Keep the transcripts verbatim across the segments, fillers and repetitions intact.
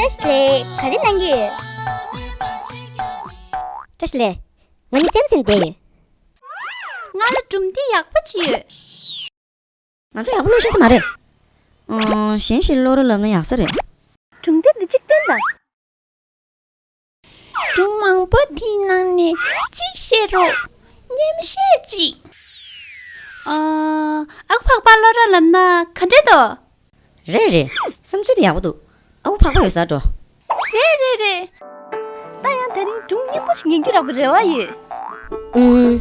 ལགས་ག་རེ་གནང་གི་ཡོད། བཀྲ་ཤིས་ལགས། ང་གཉིས་རྩེད་མོ་རྩེ་ནས་བསྡད་ཡོད། ང་ལ་སྒྲུང་དེབ་ཡག་པོ་ཅིག་ཡོད། ང་ཚོ་ཡག་པོ་ཀློག་ཤེས་ས་མ་རེད། ཨོ། གཞན་ཞིག་ཀློག་རོགས་ལབ་ན་ཡག་ས་རེད། སྒྲུང་དེབ་འདི་གཅིག་སྟོན་དང་། སྒྲུང་མང་པོ་དེའི་ནང་ནས་གཅིག་བཤད་རོགས། རྙེད་མི་ཤེས་ཅིག་ཨ། ཨ་ཁུ་འཕགས་པ་ཀློག་རོགས་ལབ་ན་ག་འདྲ་འདུག་རེད་རེད། བསམ་ཚུལ་དེ་ཡག་པོ་འདུག་ཨ་ཁུ་འཕགས་པ་ཡོད་སར་འགྲོ། རེད་རེད་རེད། ད་ཡང་དེ་རིང་སྒྲུང་སྙན་པོ་ཞིག་ཉན་རྒྱུ་རག་པའི་རེ་བ་ཡོད། ཨུམ།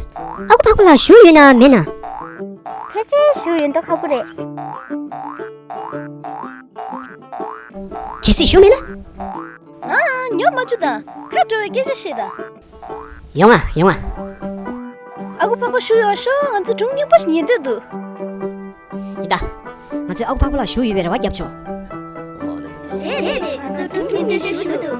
ཨ་ཁུ་འཕགས་པ་ལགས་བཞུགས་ཡོད་ན་མེད་ན། ཕལ་ཆེར་བཞུགས་ཡོད་མདོག་ཁ་པོ་རེད། གལ་སྲིད་བཞུགས་མེད་ན། ཨ། ཉོབ་མ་བཅུག་དང་། ཁ་དྲོ་བའི་སྐད་ཆ་བཤད་དང་། ཡོང་ང་ཡོང་ང་། ཨ་ཁུ་འཕགས་པ་བཞུགས་ཡོད་ཤོག་ང་ཚོ་སྒྲུང་སྙན་པོ་ཞིག་ཉན་འདོད་འདུག་ཡིན་ད། ང་ཚོས་ཨ་ཁུ་འཕགས་པ་ལགས་བཞུགས་ཡོད་པའི་རེ་བ་བརྒྱབ་ཆོག་རེད་རེད་རེད། ང་ཚོ་སྒྲུང་ཉན་འདོད་ཞེ་པོ་འདུག་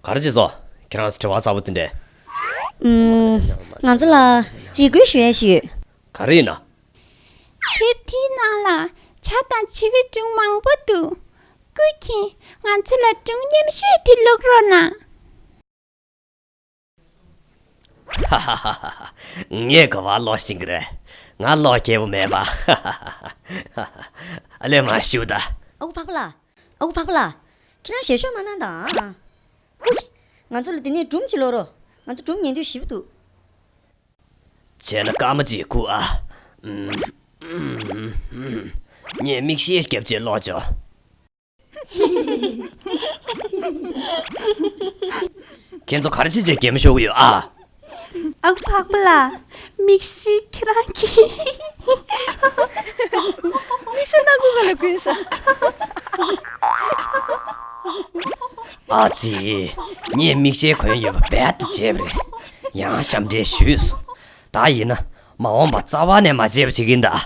ག་རེ་བྱེད་སོང་། ཁྱེད་རང་ཚོ་བྲེལ་བ་ཚ་པོ་དེ་འདྲས། ཨུམ། ང་ཚོ་ལ་རེ་སྐུལ་ཞུ་ཡས་ཞིག་ཡོད། ག་རེ་ཡིན་ན། དེབ་དེའི་ནང་ལ་བྱ་དང་བྱིའུའི་སྒྲུང་མང་པོ་འདུག་སྐུ་མཁྱེན། ང་ཚོ་ལ་སྒྲུང་སྙན་ཤོས་དེ་ཀློག་རོགས་གནང་། ཧ་ཧ་ཧ་ཧ། ངས་ག་པར་ཀློག་ཤེས་ཀྱི་རེད། ང་ཀློག་མཁས་པོ་མེད་པ། ཨ་ལས་མར་བཞུགས་དང་། ཨ་ཁུ་འཕགས་པ་ལགས། ཨ་ཁུ་འཕགས་པ་ལགས། ཁྱེད་རང་ཞལ་ཤོག་མ་གནང་དང་། ཨུ། ང་ཚོ་ལ་འདི་ནས་སྒྲུང་ཅིག་ཀློག་རོགས། ང་ཚོ་སྒྲུང་ཉན་འདོད་ཞེ་པོ་འདུག་བྱས་ན་སྐར་མ་གཅིག་སྒུག་ཨ། ངས་མིག་ཤེལ་བརྒྱབ་བྱས་ཀློག་ཆོག་ཁྱེད་ཚོ་ག་རེ་བྱས་བྱས་གད་མོ་ཤོར་གྱི་ཡོད་ཨ། ཨ་ཁུ་འཕགས་པ་ལགས། མིག་ཤེལ་ཁྱེད་རང་གིས། མིག་ཤེལ་སྣ་ཁུང་སྒང་ལ་གོན་ཤག་ཨ་ཙི། ངས་མིག་ཤེལ་གོན་ཡོད་པ་རྦད་དེ་བརྗེད་པ་རེད། ཡང་ཞབས་འདྲེན་ཞུས་སོང་། ད་ཡིན་ན་མ་འོངས་པ་རྩ་བ་ནས་མ་བརྗེད་པ་བྱེད་ཀྱིན་གདའ།